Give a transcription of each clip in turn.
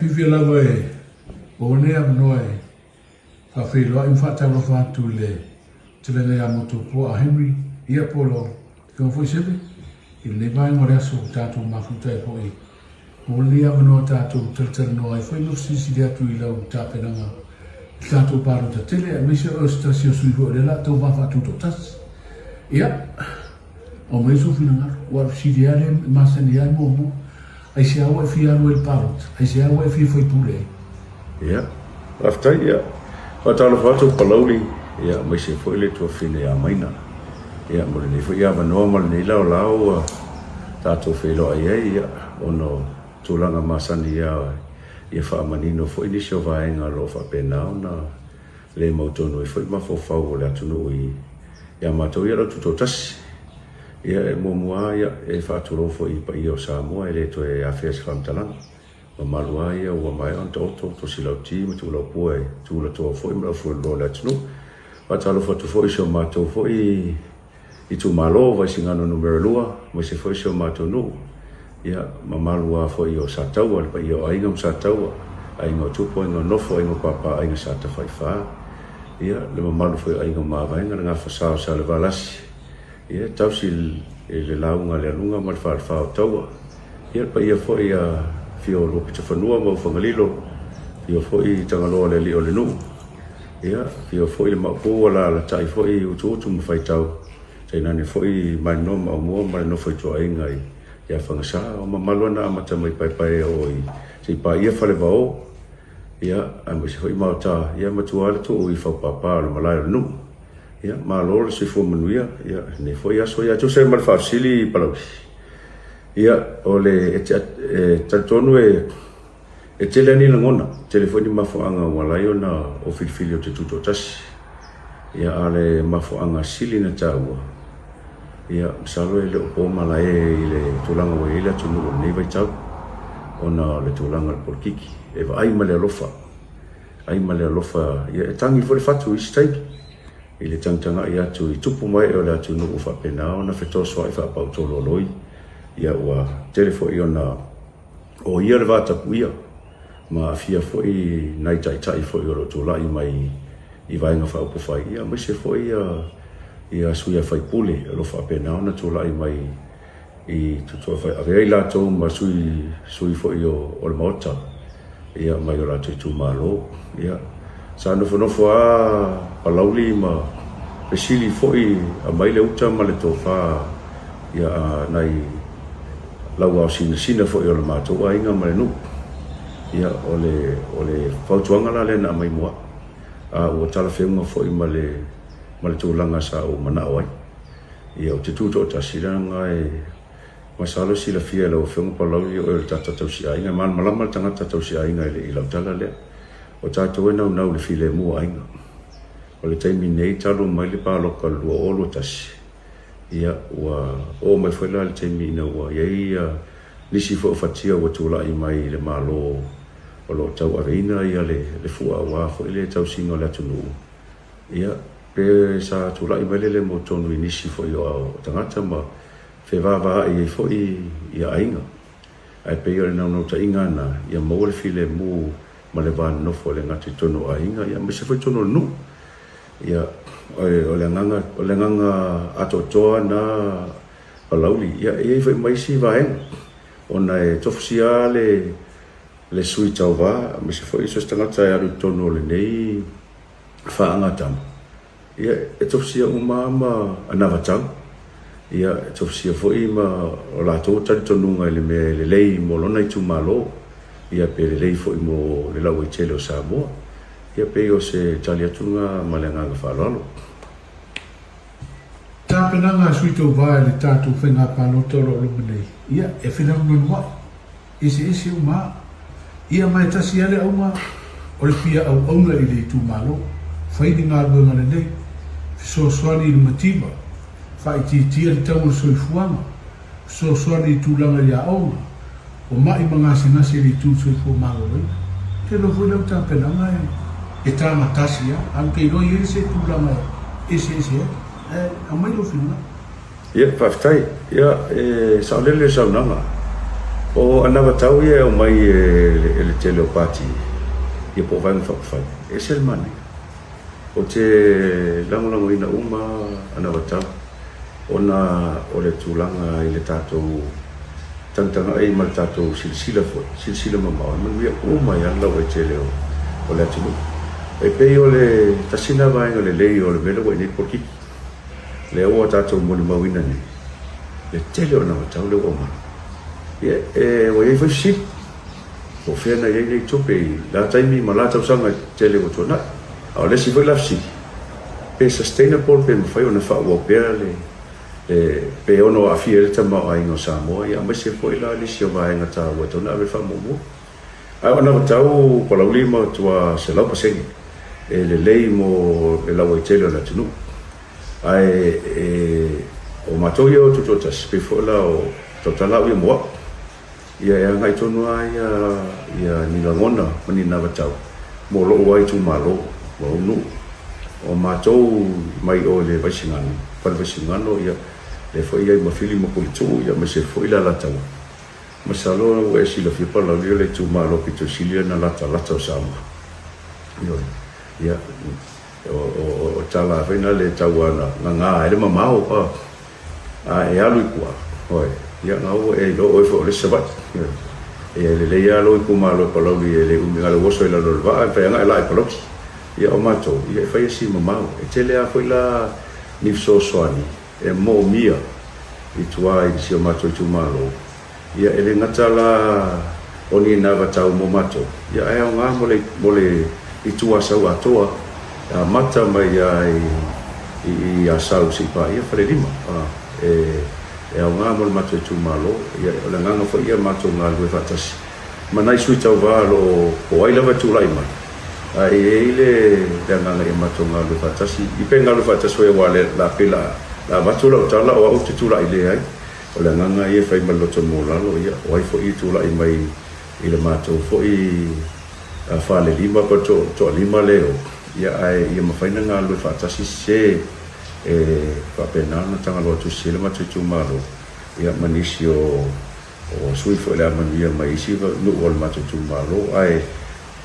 Fiafia lava e maua nei avanoa e faafeiloai ma faatalofa atu i le fetalaiga ia Motuopuaa Henry, ia po o lau Afioga foi Seve, i lenei vaega o le aso ua tatou mafuta ai foi. Maua lenei avanoa tatou talatalanoa ai foi ma fesilisili atu i lau tapenaga i le tatou palota tele aemaise o se tasi o sui foi o lea o le a tauva faatutoatasi. Ia, Aumai sou finagalo. Ua alu sili lava lea e masani ai muamua. Aisea ua e fia alu ai i le palota? Aisea ua e fia faipule ai? Ia, faafetai. Ia, faatalofa atu Palauli, ia, aemaise foi le tuafafine ia Maina. Ia, mo lenei foi avanoa ma lenei laolao ua tatou feiloai ai, ia, ona o tulaga masani lava ia faamanino foi nisi o vaega o lo o faapena ona le mautonu ai foi mafaufau o le atunuu i ia matou ia lau tutoatasi. Ia e muamua lava ia e faatulou foi i paia o Samoa e le toe afea se faamatalaga. Mamalu lava ia ua maea ona taoto, tosi lauti ma tuulaupua e tulatoa foi ma le aufueloloa o le atunuu. Faatalofa atu foi i si o matou foi itumalo o Vaisigano numera 2, aemaise foi si o matou nuu, ia, mamalu lava foi o Sataua, le paia o Aiga ma Sataua, Aiga o Tupu, Aiga o Nofo, Aiga o Papa, Aiga Sa Tafaifa, ia, le mamalu foi o Aiga o Mavaega, le gafa sa o Salevalasi, ia, e tausi i le lauga a le Aluga ma le Falefa o Taua, ia, le paia foi ia Afio o Luapitofanua ma Ufagalilo, afio foi Tagaloa le alii o le nuu, Ia, afio foi le Maopu ua alaalatai foi Utuutu ma Faitau, tainane foi Maninoa ma Aumua ma le nofo ituaiga ia Fagasa. O mamalu lava na amata mai Paepae e oo i se i paia Falevao, ia, aemaise foi Maota, ia matua lava le tuu i Faupapa o le malae o le nuu. Ia, malo le soifua manuia, ia, lenei foi aso. Ia, tusa ai ma le faafesili Palauli, ia, o le, e talitonu e E tele lava ni lagona, e tele foi ni mafuaaga ua ala ai ona ou filifili ou te tutoatasi. Ia, a o le mafuaaga sili ona taua, ia, masalo e le o po malae i le tulaga ua i ai le atunuu i lenei vaitau, ona o le tulaga o le polokiki. E vaai ma le alofa, vaai ma le alofa, ia e tagi foi le fatu i isi taimi i le tagatagai atu i tupu ma ee o le atunuu ua faapena ona fetosoai faapautololoi, ia ua tele foi ona O ia le vatapuia ma aafia foi nai taitai foi o lo o tulai mai i Vaega Faaupufai, ia aemaise foi ia sui a faipule o lo o faapena ona tulai mai i tutua avea ai latou ma sui sui foi o le Maota ia mai o latou itumalo. Ia sa nofonofo lava Palauli ma fesili foi aumai le uta ma le tofa ia a nai lauao sinasina foi o le matou aiga ma le nuu. Ia, o le, o le fautuaga la lea na aumai mo au, a ua talafeuga foi ma le, ma le tulaga sa ou manao ai. Ia, ou te tutoatasi leaga e masalo e silafia e lau Afioga Palauli o oe o le tagata tausiaiga, e malamalama le tagata tausiaiga i le, i lau tala lea. O tatou e naunau i le filemu o aiga. O le taimi nei talu mai le palota i le 2021, Ia, ua oo mai foi la le taimi ina ua i ai nisi foi o fatia ua tulai mai i le Malo o lo o tauaveina le fua aua foi le tausiga o le atunuu. Ia, pe sa tulai mai le le mautonu i nisi foi o tagata ma fevavaai ai foi aiga. Ae pei o le naunautaiga lena, ia maua le filemu ma le va nonofo e le gata i totonu o aiga, aemaise foi totonu o le nuu. Ia, o le agaga, o le agaga atoatoa lena Palauli. Ia, e i ai foi ma isi vaega, ona e tofusia lava le, le sui tauva, aemaise foi so o se tagata e alu i totonu o lenei faagatama, ia, e tofusia uma lava ma anavatau. Ia, e tofusia foi ma o latou talitonuga i le mea e lelei mo lona itumalo, ia pe lelei foi mo le lauaitele o Samoa. Ia pei o se tali atu lena ma le agaga faaaloalo. Tapenaga a Sui Tauva i le tatou faiga palota o lo o loma nei, ia, e fenarunaruai, eseese uma lava. Ia ma e tasi lava le auga, o le fia auauna i le itumalo, fai le galuega lelei, fesoasoani i le mativa, faaitiitia le tau o le soifuaga, fesoasoani i tulaga i aoga, o ma'i ma gasegase i le itu soifua maloloina. Ou te iloa foi lau tapenaga e taga tasi lava, ae ou te iloa e i ai se tulaga e eseese ai. Ae aumai lou finagalo. Ia, faafetai. Ia, e saolele le saunoaga. O anavatau ia e aumai e le tele o pati ia po o Vaega Faaupufai, e ese le manaia. Ou te lagolagoina uma anavatau ona o le tulaga i le tatou tagatagai ma le tatou silasila foi, silasila mamao, e manuia uma ai lava le lauaitele o le atunuu. E pei o le tasi lena vaega lelei o le mea lea ua i ai nei polokiki, lea ua tatou molimauina nei le tele o anavatau lea ua aumai. Ia, e, ua i ai foi fesili, po o fea na i ai nei tupe i la taimi ma la tausaga tele ua tuanai. A o le isi foi la fesili, pe sustainable pe mafai ona faaauau pea le pe ono aafia ai le tamaoaiga o Samoa, ia aemaise foi la nisi o vaega taua e tatau ona ave le faamuamua. Ae o anavatau Palauli ma tua 100% e lelei mo le lauaitele o le atunuu. Ae e, o matou ia o Tutoatasi, pei foi la o tautala au ia mo au. Ia e agai tonu lava ia, ia ni lagona ma ni anavatau mo lou lava itumalo ma lou nuu. O matou mai o i le Vaisigano, Fale Vaisigano, ia, lea foi e i ai ma Fili ma Puletuu, ia aemaise foi le Alataua. Masalo ua e silafia Palauli o le itumalo pito sili ona latalata o Samoa. Ioe. Ia, o tala foi na le tau ana gaga ai le mamao, a e alu i tua, oi, ia na ua e iloa oe foi o le isi Savaii. Ioe. Ia e lelei lava lou itumalo e Palauli e le umi na o le oso i lalo o le vaa e mafai lava ona e laa i Palauli. Ia o matou, ia e fai lava si mamao. E tele lava foi la ni fesoasoani e moomia i tua i si o matou itumalo. Ia, e le gata la o ni anavatau mo matou, ia ae aoga mo le, mo le Itu Asau atoa, e amata mai lava i, i, i Asau seia paia Falelima. A, e, e aoga mo le matou itumalo. Ia, o le agaga foi ia matou galulue faatasi ma nai sui tauva o lo o, po o ai lava e tulai mai, ae e i ai le, le agaga ia matou galulue faatasi. I pe galulue faatasi foi aua le, la, pei la, la avatu lau tala o au ou te tulai le ai. O le agaga ia e fai ma le loto maualalo, ia, o ai foi e tulai mai i le matou foi falelima po o le toalima lea e o, ia, ae ia mafai ona galulue faatasi se e faapena ona tagaloa tusi ai le matou itumalo, ia, ma nisi o sui foi o le a manuia mai isi nuu o le matou itumalo. Ae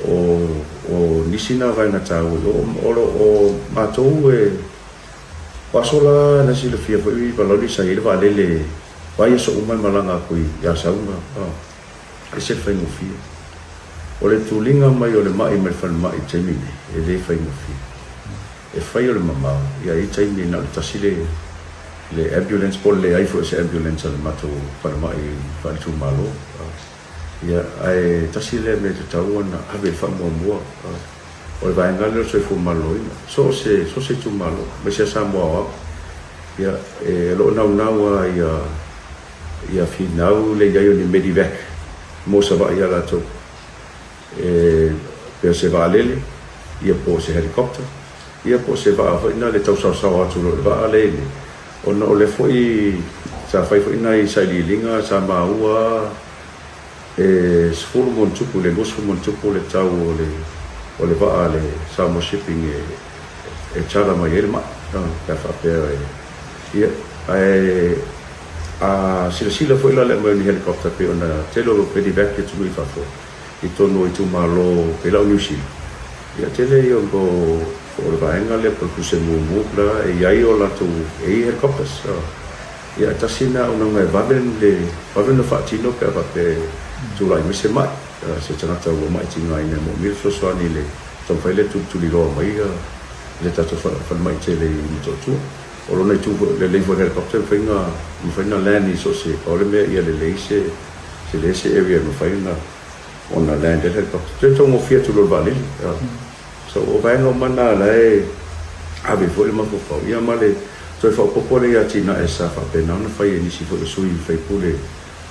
o nisi na vaega taua i o, o matou e. O aso la na silafia foi Palauli sa i ai le vaalele vai aso uma e malaga atu i Asau ma ese le faigofie. O le tuliga mai o le mai mai le falemai i le taimi nei, e le faigofie. E fai o le mamao, ia e i ai taimi na o le tasi le le ambulance po o le leai foi o se ambulance a le matou falemai faale-itumalo. Ia, ae tasi lea mea e tatau ona ave i le faamuamua. O le vaega lea o le soifua maloloina, so o se, so o se itumalo, aemaise lava Samoa aoao, ia, e, o lo o naunau lava ia, ia finau le i ai o ni Medivac mo Savaii ia latou, e, pe o se vaalele, ia po o se helicopter, ia po o se vaa foi lena le tausaosaoa atu loa i le vaa lea i le, ona o lea foi sa fai foi nai sailiiliga sa maua E 10 ma ona tupu i le 20 ma ona tupu le tau o le o le vaa a le Samoa Shipping e e charter mai ai le mai pe a faapea e ia ae a silasila foi la i le aumai o ni helicopter pei ona tele o medevac i atunuu i fafo i totonu o itumalo pei la o Niu Sila ia tele ia o o le vaega lea po o le Kusemumu la e i ai o latou e i ai helicopters. Ia, e tasi lena auaunaga e vave le vave ona faatino pe a faapea e tulai mai se ma'i, se tagata ua ma'i tigaina e moomia le fesoasoani i le taumafai lea e tulituliloa mai le tatou falemai tele i Motootua. O lona itu foi, lelei foi i le helicopter e mafai ona mafai ona land i so o se, pau le mea ia lelei se tele se area e mafai ona ona land ai le helicopter. Toe taugofie atu i lo le vaalele. So, o vaega uma na la e ave foi le mafaufau, ia ma le toe faaopoopo lea i atinae sa faapena ona fai e nisi foi o sui faipule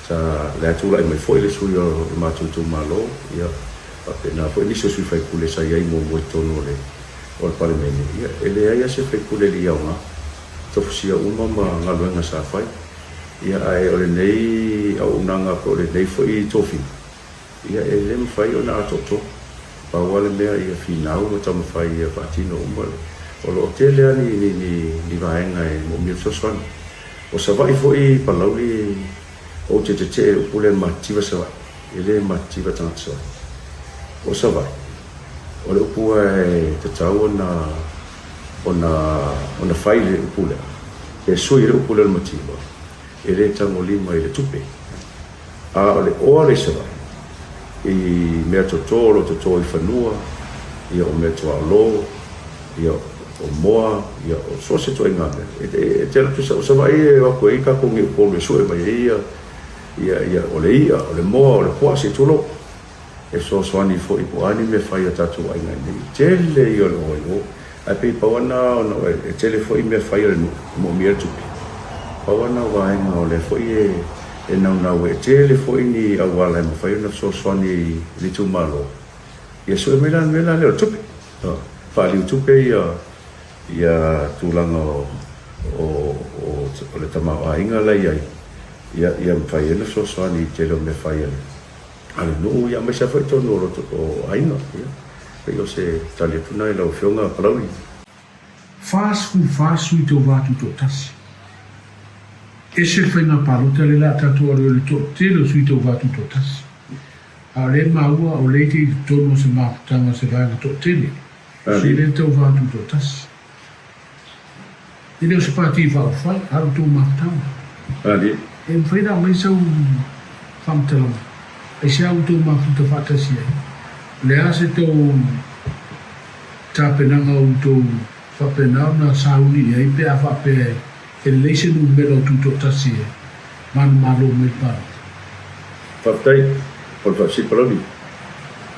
sa la e tulai mai foi le sui o le matou itumalo, ia faapena foi nisi o sui faipule sa i ai muamua i totonu o le o le Palemene, ia e leai lava se faipule e le i aoga, tofusia uma ma galuega sa fai. Ia ae o lenei auaunaga po o lenei foi tofiga, Ia, e le mafai ona atoatoa. Pau lava le mea ia finau ma taumafai ia faatino uma le. O lo o tele lava ni, ni, ni, ni vaega e moomia fesoasoani. O Savaii foi i Palauli, Ou te tetee i le upu lea matitiva Savaii, e le matitiva tagata Savaii. O Savaii, o le upu e tatau ona ona ona fai le upu lea, pe sui le upu lea o le mativa, e le tagolima i le tupe. A o le oa lea i Savaii, i mea toto o lo o toto i fanua, ia o mea tuaolo, ia o moa, ia o so o se ituaiga mea. E te alu atu o Savaii e o atu ai tatou nei Upolu e sue mai ai ia, ia, ia, o le i'a, o le moa, o le puaa, se i tulou. E fesoasoani foi po o a ni mea fai a tatou aiga i inei. Tele ia o le oa i o. Ae pei pau lava lena ona e tele foi mea fai a le nuu e moomia ai le tupe. Pau lava lena o vaega o lea foi e naunau ai. E tele foi ni auala e mafai ona fesoasoani i le itumalo. Ia sue mai la le mea la lea o le tupe. Faaliu tupe ia ia tulaga o o o le tamaoaiga la e i ai, ia ia mafai ai ona fesoasoani i le tele o mea fai a le a le nuu, ia aemaise lava foi totonu o loto o aiga. Ia, pei o se tali atu lena i lau Afioga Palauli. 44 sui tauva tutoatasi. Ese le faiga palota lea la a tatou alu ai o le toatele o sui tauva tutoatasi. A o lea e maua o lea e te i totonu o se mafutaga o se vaega toatele o sui lea e tauva tutoatasi. E le o se pati faaupufai, a o le tou mafutaga. E mafai ona aumai sau faamatalaga, aisea ua outou mafuta faatasi ai? O le a se tou tapenaga ua outou faapena ona sauni i ai pe a faapea e lelei se numera o tutoatasi e manumalo mai le palota? Faafetai mo le faafesili Palauli.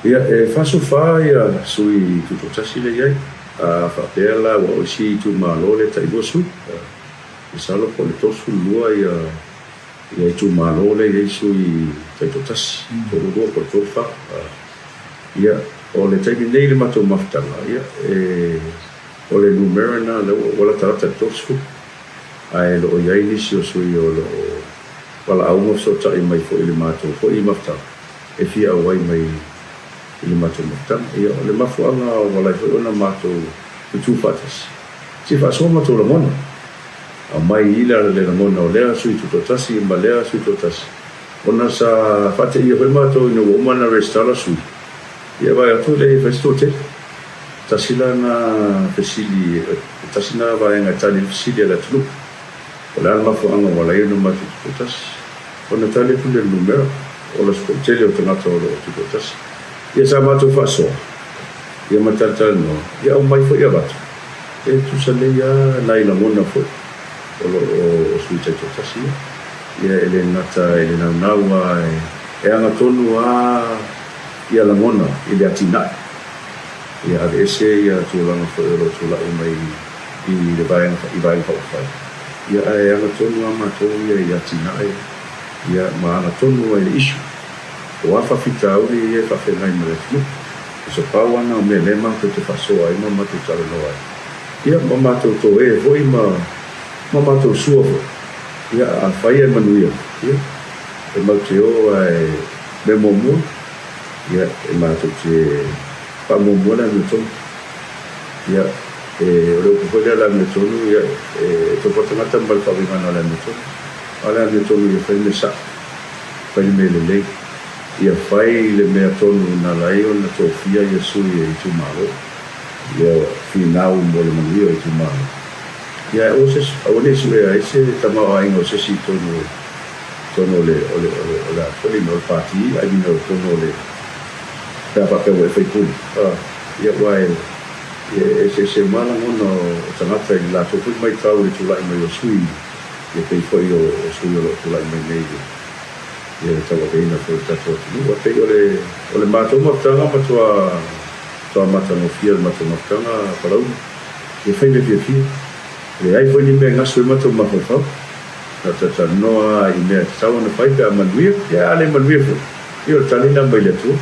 Ia, e 44 ia sui tutoatasi lea e i ai. A faapea la ua o isi itumalo lea e tailua sui, masalo po o le 32 ia ia itumalo lea e i ai sui taitoatasi, 32 po o le 34. Ia, o le taimi nei i le matou mafutaga, ia, e, o le numera lena lea ua, ua latalata i le 30. Ae o lo o i ai nisi o sui o lo o valaau ma fesootai mai foi i le matou foi mafutaga e fia auai mai i le matou mafutaga. Ia, o le mafuaaga ua ala ai foi ona matou tutu faatasi, se i faasoa matou lagona. Aumai i le lagona o lea sui tutoatasi ma lea sui tutoatasi, ona sa faateia foi matou ina ua uma ona resitala sui, ia vaai atu e le fai se toatele. Tasi la na fesili, tasi na vaega e tali ai le fesili a le atunuu. O le a le mafuaaga ua ala ai ona matou tutoatasi? Ona tali atu lea i le numera, o le toatele o tagata o lo o tutoatasi. Ia sa matou faasoa, ia ma talatalanoa, ia aumai foi avatu, e tusa nei lava nai lagona foi o lo o sui taitoatasi ia. Ia e le gata i le naunau a e agatonu lava ia lagona i le atinae. Ia aveese ia tulaga foi o lo o tulai mai i le vaega i vaega faaupufai, ia ae agatonu lava matou ia i atinae ia ma agatonu lava i le issue. O a faafitauli ia e faafeagai ma le atunuu. O se pau lava na o mea lea matou te faasoa ai ma matou talanoa ai, ia ma matou toē foi ma ma matou sua foi. Ia afai ae manuia, ia e mau te o ae mea muamua, ia e matou te faamuamua le amiotonu. Ia, e, o le upu foi lea o le amiotonu, ia, e tofu lava tagata ma le faauigaga o le amiotonu. A o le amiotonu ia fai le mea sao, fai le mea lelei, ia fai le mea tonu na ala ai ona tofia ia sui e itumalo, ia finau mo le manuia o itumalo. Ia, ae aua se, aua ne i suea ai se tamaoaiga o se isi i totonu o, totonu o le, o le, o le, o le a foi le mea o le pati, I mean o totonu o le, pe a faapea ua e faipule. Ia, aua e eseese uma lava lagona o tagata i le latou foi matau i le tulai mai o sui, ia pei foi o sui o lo o tulai mai nei i le tauaveina foi o le tatou atunuu. Ae pei o le o le matou mafutaga matua matua matagofie le matou mafutaga Palauli, ia fai mea fiafia. E leai foi ni mea e gasu ai matou mafaufau. Na talatalanoa lava i mea e tatau ona fai pe a manuia, ia a le manuia foi, ia o le tali lena mai le Atua.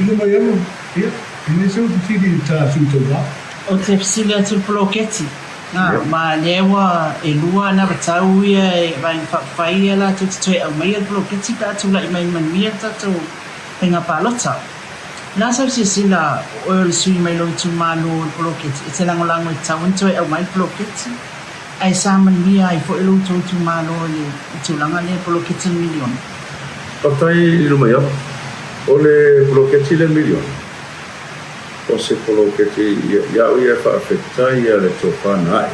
Ina mai alo, ia, e le sau fesili i ta sui tauva. Ou te fesili atu i le poloketi, na, ma lea ua e lua anavatau ia e Vaega Faaupufai ia latou te toe aumaia le poloketi pe a tulai mai manuia le tatou faiga palota. O le a sau silasila o oe o le sui mai lou itumalo i le poloketi, e te lagolago e tatau ona toe aumai le poloketi? Ae sa manuia ai foi lo outou itumalo i le tulaga lea poloketi le miliona. Faafetai i Lumaiava. O le poloketi le miliona, o se poloketi ia au ia e faafetai ia le tofa na ae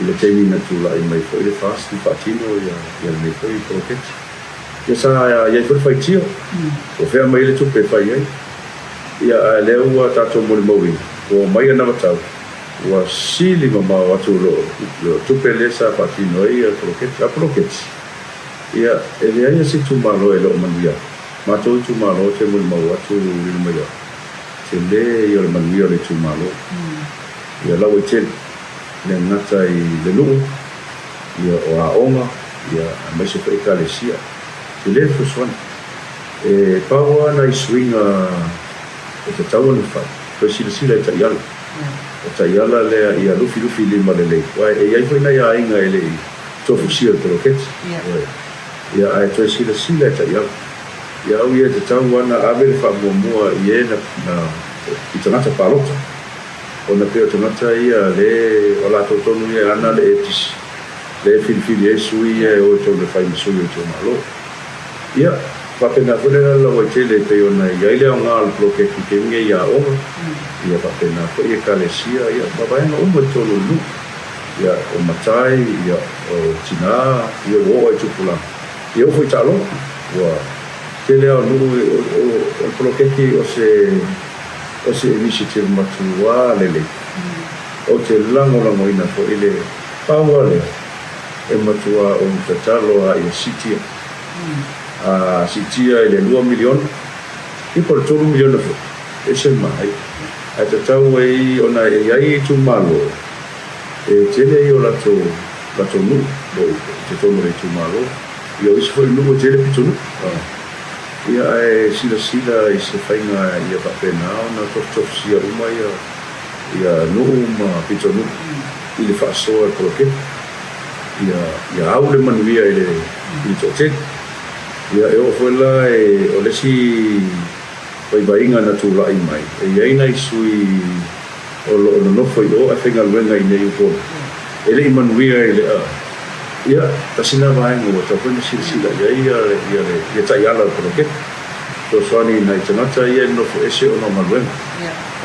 i le taimi na tulai mai foi le FAST na faatino ia lenei foi poloketi. Ia sa i ai foi le faitio, po o fea aumai ai le tupe e fai ai. Ia ae lea ua tatou molimauina, ua omai anavatau, ua sili mamao atu i lo tupe lea sa faatino ai le poloketi. A o poloketi, ia e leai lava se itumalo e le o manuia ai. Matou itumalo ou te molimau atu i luma ia, tele ia o le manuia o le itumalo. Ia lauaitele, le gata i le nuu, ia o aoga, ia aemaise foi ekalesia. Tele le fesoasoani. E pau lava nai suiga e tatau ona fai, toe silasila i taiala. O taiala lea ia lufilufi lima lelei, aua e i ai foi nai aiga e le i tofusia i le poloketi. Ia, ae toe silasila i taiala. Ia au ia e tatau lava ona ave le faamuamua i e na, i tagata palota. Ona pei o tagata ia le, o latou tonu ia e ana le episi, lea e filifili ai sui ia e o i totonu e fai ma sui o itumalo. Ia, faapena foi le Lauaitele e pei ona i ai le aoga o le poloketi i taimi nei i aoga, ia faapena foi ekalesia, ia ma vaega uma i totonu o le nuu. Ia, o matai, ia, o tina, ia ua oo lava i tupulaga, ia oo foi i taaloga. Ua tele lava o nuu, o le poloketi o se, o se initiative matua lelei. Ou te lagolagoina foi le pau lava lea. E matua ou tatalo lava ia siitia. A siitia i le $2 miliona, ia po o le $3 miliona foi, e ese le manaia. Ae tatau ai ona e i ai itumalo e tele ai o latou latou nuu o i totonu o le itumalo. Ia o isi foi nuu e tele pitonuu. Ia ae silasila i se faiga ia faapena ona tofutofusia uma ia ia nuu ma pitonuu i le faasoa i le poloketi ia ia au le manuia i le i le toatele. Ia e oo foi la e o le isi vaivaiga na tulai mai, e i ai nai sui o lo o nonofo i o ae faigaluega i inei i Upolu, e le i manuia i le a. Ia, tasi lena vaega ua tatau foi ona silasila i ai ia le ia taiala o le poloketi. Fesoasoani i nai tagata ia e nonofo ese ona o galuega,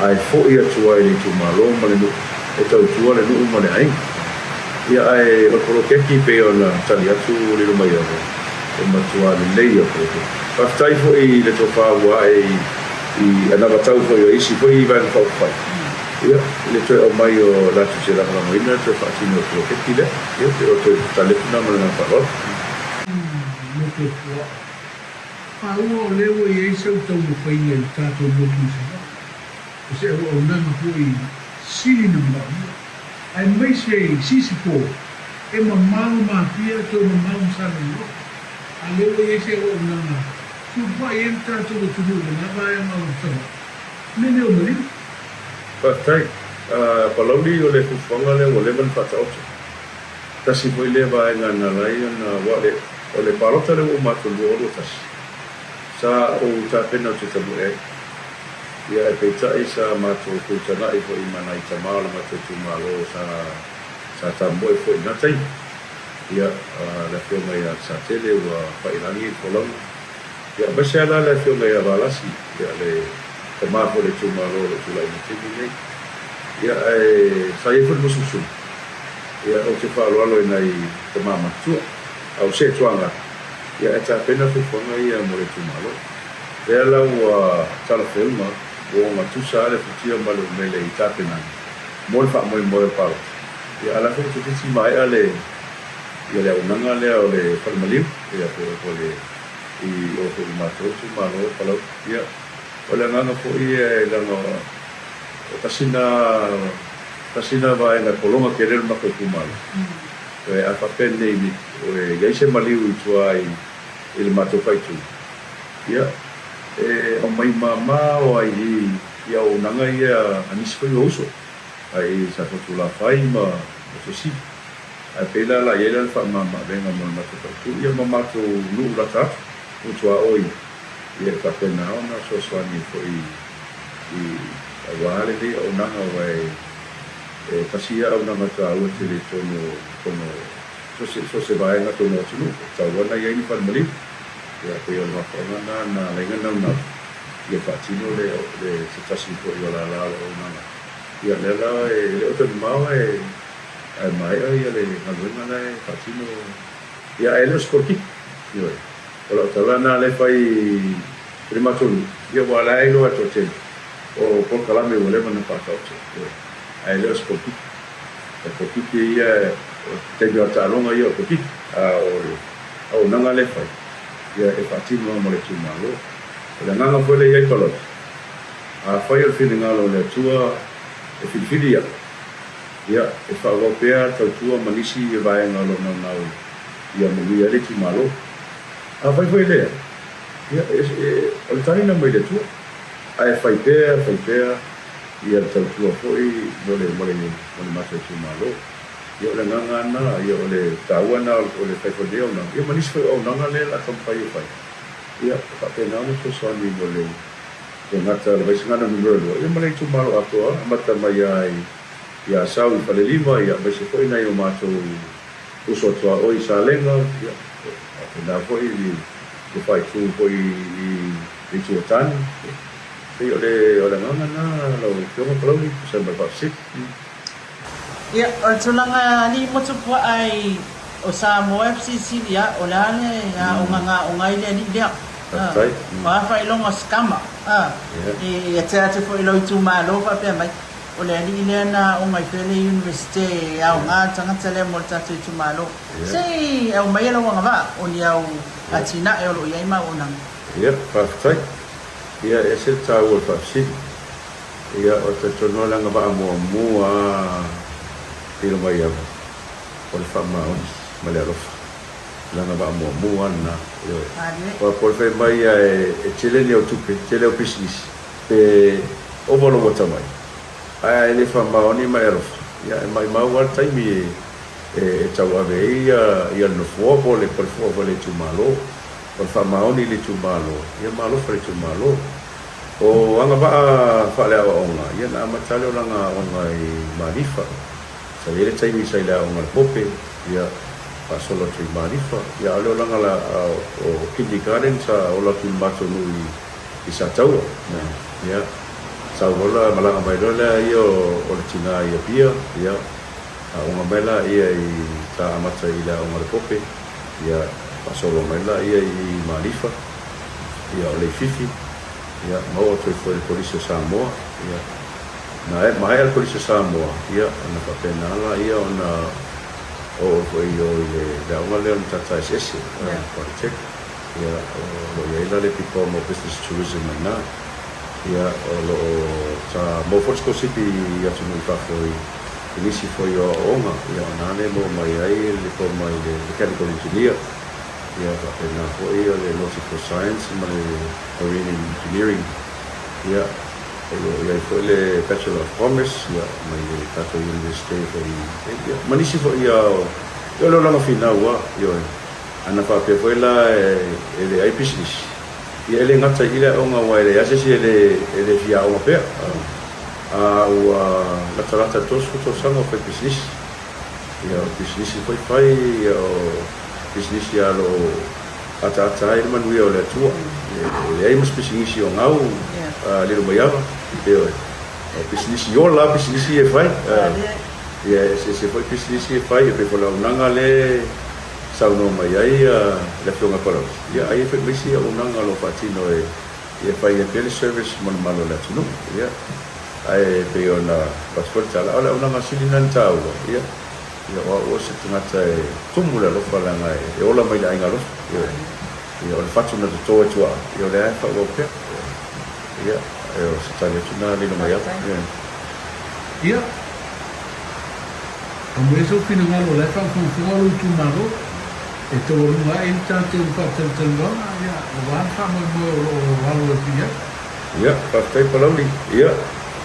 ae foi atu ai i le itumalo ma le nuu e tautua le nuu ma le aiga. Ia, ae o le poloketi pei ona tali atu Lilomaiava, e matua lelei ia poloketi. Faafetai foi i le tofa ua ae i anavatau foi o isi foi Vaega Faaupufai, ia, i le toe aumai o latou te lagolagoina le toe faatino o le poloketi lea. Ia, pei o le toe tali atu lena ma le agaga faaaloalo. Motuopuaa. Maua o lea ua i ai sau taumafaiga i le tatou motu i Savaii, o se auaunaga foi sili na manaomia, aemaise i Sisifo e mamao ma Apia toe mamao ma Salelologa. A o lea ua i ai se auaunaga tuupai ai le tatou atunuu i lena vaega o Savaii, mea nei o maliu. Faafetai. Palauli o le fuafuaga lea ua leva ona faataoto. Tasi foi lea vaega na ala ai ona aua o le palota lea ua uma atu i le 2021, sa ou tapena ou te tamoe ai. Ia ae peitai sa matou feutagai foi ma nai tama o le matou itumalo sa sa tamoe foi i lena taimi. Ia, le afioga ia Satele ua faiilagi le folauga. Ia aemaise lava la le afioga ia Valasi, ia le tama foi o le itumalo o lo o tulai mai i le taimi lenei. Ia ae sa i ai foi le musumusuga. Ia, ou te faaaloalo i nai tama matutua, a o se tuaga, ia ae tapena fuafuaga ia mo le itumalo. Lea la ua talafeuga, ua ogatusa lava le futia ma le umele i tapenaga mo le faamoemoe o le palota. Ia, a o la foi ua toeitiiti maea le, ia le auaunaga lea o le fale maliu, ia po o le, i o foi i le matou itumalo o Palauli. Ia, o le agaga foi ia leaga o tasi lena Tasi lena vaega e pologa tele ai le matou itumalo. A faapea nei e i ai se maliu i tua i le matou faaitu, ia, e aumai mamao ai i i auaunaga ia a nisi foi o uso, ai i Safotulafai ma Tuasivi. Ae pei la o le a i ai la le faamamaavega mo le matou faaitu, ia ma matou nuu lata atu, nuu tuaoi, ia e faapena ona fesoasoani ai foi i aua lenei auaunaga aua e. E tasi ia auaunaga taua tele i totonu o totonu o so o se vaega totonu o atunuu, e tatau lava ona i ai ni fale maliu. Ia, pei o le mafuaaga lena na ala ai ona naunau ia faatino le le se tasi foi o lala o le auaunaga. Ia, o lea la e le o toe mamao ae ae maea ia le galuega la e faatino. Ia, ae le o se polokiki. Ioe. O lau tala lena lea e fai i le matou nuu, ia aua o la e iloa e le toatele, o polokalame ua leva ona faataoto, ioe, ae le o se polokiki. O le polokiki ia, o le taimi o taaloga ia o le polokiki, a o le auaunaga lea e fai, ia e faatino lava mo le itumalo. O le agaga foi lea e i ai Palauli, afai o le finagalo o le Atua e filifili au, ia e faaauau pea tautua ma nisi vaega o lo o naunau ia manuia ai le itumalo. Afai foi e leai, ia, o le tali lena mai le Atua, ae fai pea, fai pea ia le tautua foi mo le, mo le, mo le matou itumalo. Ia, o le agaga lava lena, ia, o le taua lena o le fai foi o lenei auaunaga, ia ma nisi foi o auaunaga lea o le a taumafai e fai, ia, e faapena ona fesoasoani mo le, le gata o le Vaisigano numera 2, ia ma le itumalo atoa, amata mai lava i, i Asau i Falelima, ia, aemaise foi nai o matou uso tuaoi i Salega, ia, faapena foi i le faaitu foi i le Itu o Tane. E pei o le o le agaga lena lau Afioga Palauli, tusa ai ma le faafesili. Ia, o le tulaga alii motu puaa i o Samoa e fesilisili a, o le a le aoga na aoga ai le alii lea? Faafetai. O a faailoga o se tama? E tea atu foi i lou itumalo faapea mai. O le alii lea na aoga i fea le Universite e aoga le tagata lea mo le tatou itumalo. Se i aumaia lau agavaa o ni au atinae o lo o i ai ma auaunaga. Ia, faafetai. Ia, e ese le taua o le faafesili. Ia, o le talitonu lava o le agavaa muamua lava i lou mai ava, o le faamaoni ma le alofa. O le agavaa muamua lava lena. Ioe. Aua po o le fai mai lava e tele ni au tupe, tele au pisinisi, Pe ova lou atamai, ae a e le faamaoni ma e alofa, ia e maimau lava le taimi e tauave ai ia le nofoa po o le foa foi a le itumalo. O le faamaoni i le itumalo, ia ma alofa i le itumalo. O agavaa faaleaoaoga, ia na amata lava le olaga aoga i Malifa. Sa i ai le taimi sa i le aoga a le Pope, ia faasolo atu i Malifa. Ia a o le olaga o kindergarten sa ola atu i le matou nuu i i Sataua. Ia, sau loa la, malaga mai loa lea ia o le tina i Apia, ia, aoga mai laia i, sa amata i le aoga a le Pope, ia, faasolo mai laia i Malifa, ia, o Leififi, ia, ma oo atu ai foi i le Kolisi o Samoa, ia, na maea le Kolisi o Samoa, ia, ona faapena laia ona oo foi i o i le aoga lea o le Matata Eseese, Polytech. Ia, o lo o i ai la le Diploma of Business Tourism i ina. Ia, o lo o sa maua foi le sikolasipi i atunuu i fafo i nisi foi o aoaoga. Ia, o ina lea e maua mai ai le Diploma i le Mechanical Engineer. Ia, faapena foi o le Nautical Science ma le Marine Engineering. Ia, o lo o i ai foi le Bachelor of Commerce, ia, mai le tatou Universite foi i, ia, ma nisi foi o, ia o le olaga finau lava, ioe. Ana faapea foi la e leai pisinisi, ia e le gata i le aoga aua e leai lava se isi e le fia aoga pea. A ua latalata i le 30 tausaga o fai pisinisi. Ia o pisinisi foi fai, ia o pisinisi lava o lo o ataata ai le manuia o le Atua. E leai ma se pisinisi o gau lilo mai ava, ioe. O pisinisi ola lava pisinisi ia e fai. Ia e eseese foi pisinisi ia e fai, e pei foi o le auaunaga lea Saunoa mai ai le Afioga a Palauli, ia ai e fai mai isi auaunaga o lo o faatino e ia fai ai pea le service mo le malo o le atunuu. Ia, ae pei ona avatu foi le tala, o le auaunaga sili lena ona taua, ia, ia o au o se tagata e tumu le alofa leaga e ola mai le aiga alofa. Ioe. Ia, o le fatu na toto e tuaa, ia o lea lava e faaauau pea. Ia, o se tali atu lena lilo mai au. Ia. Ia, Aumai sou finagalo o la e faafogafoga lou itumalo e taualuga ae ai le tatou faatalatalanoaga, ia, aua le faamoemoe o lo o alo atu i ai. Ia, faafetai Palauli. Ia,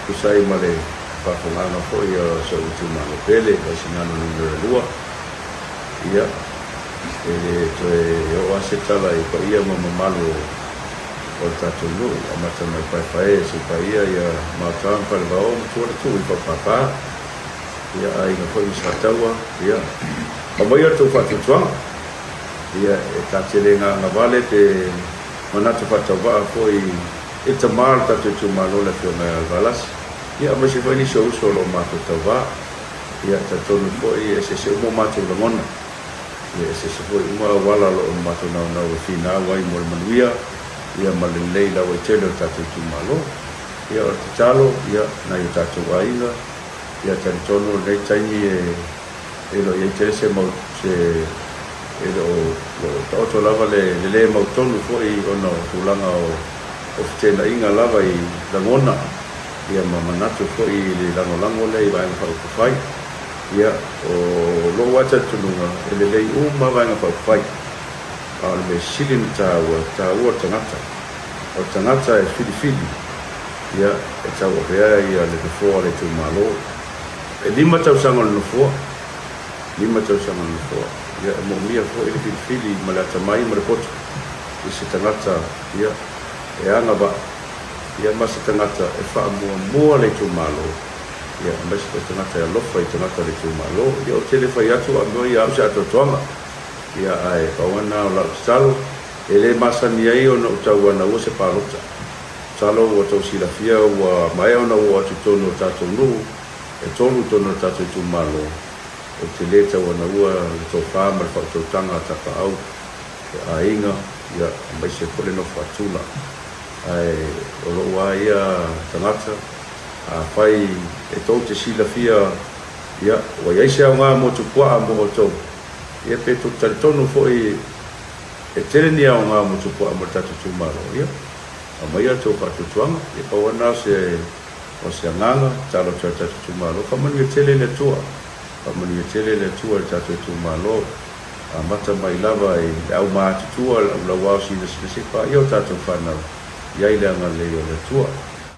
tusa ai ma le faafofogaaga foi a si ou itumalo pele, Vaisigano numera 2. Ia, e le toe oo lava se tala i paia ma mamalu o le tatou nuu, amata mai Paepae seia paia ia Maota ma Falevao ma Tualatuu i Paupapa. Ia, aiga foi ma Sataua, ia, aumaia le tou faatuatuaga, ia, e ta te le gagavale pe manatu faatauvaa foi i le tama o le tatou itumalo le Afioga ia Valasi, ia, aemaise foi nisi o uso o lo o matou tauva. Ia, e talitonu foi e eseese uma o matou lagona, ia, e eseese foi uma auala o lo o matou naunau e finau ai mo le manuia, ia, ma le lelei lauaitele o le tatou itumalo. Ia, o le tatalo, ia, nai o tatou aiga, Ia talitonu o lenei taimi e le o i ai tele se mau se e le o taoto lava le le mautonu foi ona o tulaga o feteenaiga lava i lagona ia ma manatu foi i le lagolago lea i Vaega Faaupufai. Ia o lou lava talitonuga e lelei uma Vaega Faaupufai a o le mea sili ona taua, e taua le tagata. O le tagata e filifili Ia, e tauavea ia le nofoa o le itumalo. E lima tausaga o le nofoa, lima tausaga o le nofoa. Ia, e moomia foi le filifili ma le atamai ma le poto i se tagata, ia, e agavaa, ia, ma se tagata e faamuamua le itumalo, ia, aemaise foi tagata e alofa i tagata o le itumalo. Ia, ou te le fai atu a mea ia au se atoatoaga, ia, ae pau lava lena o lau tatalo, e le masani ai ona ou tauanaua se palota. Masalo ua tou silafia ua maea ona oo atu i totonu o tatou nuu e tolu i totonu o le tatou itumalo, ou te le tauanaua le tofa ma le faautautaga a Tapaau, le aiga, ia, aemaise foi le nofo a Tula. Ae o lou lava ia tagata, afai e tou te silafia, ia, ua i ai se aoga mo Tupuaa mo outou, ia pe tou te talitonu foi e tele ni aoga mo Tupuaa mo le tatou itumalo, ia, Aumaia tou faatuatuaga, ia pau lava na o se agaga, tatalo atu ai le tatou itumalo. Faamanuia tele le Atua, faamanuia tele le Atua i le tatou itumalo, amata mai lava i le au matutua, le au lauao sinasina seia paia o tatou fanau, i ai le agalelei o le Atua.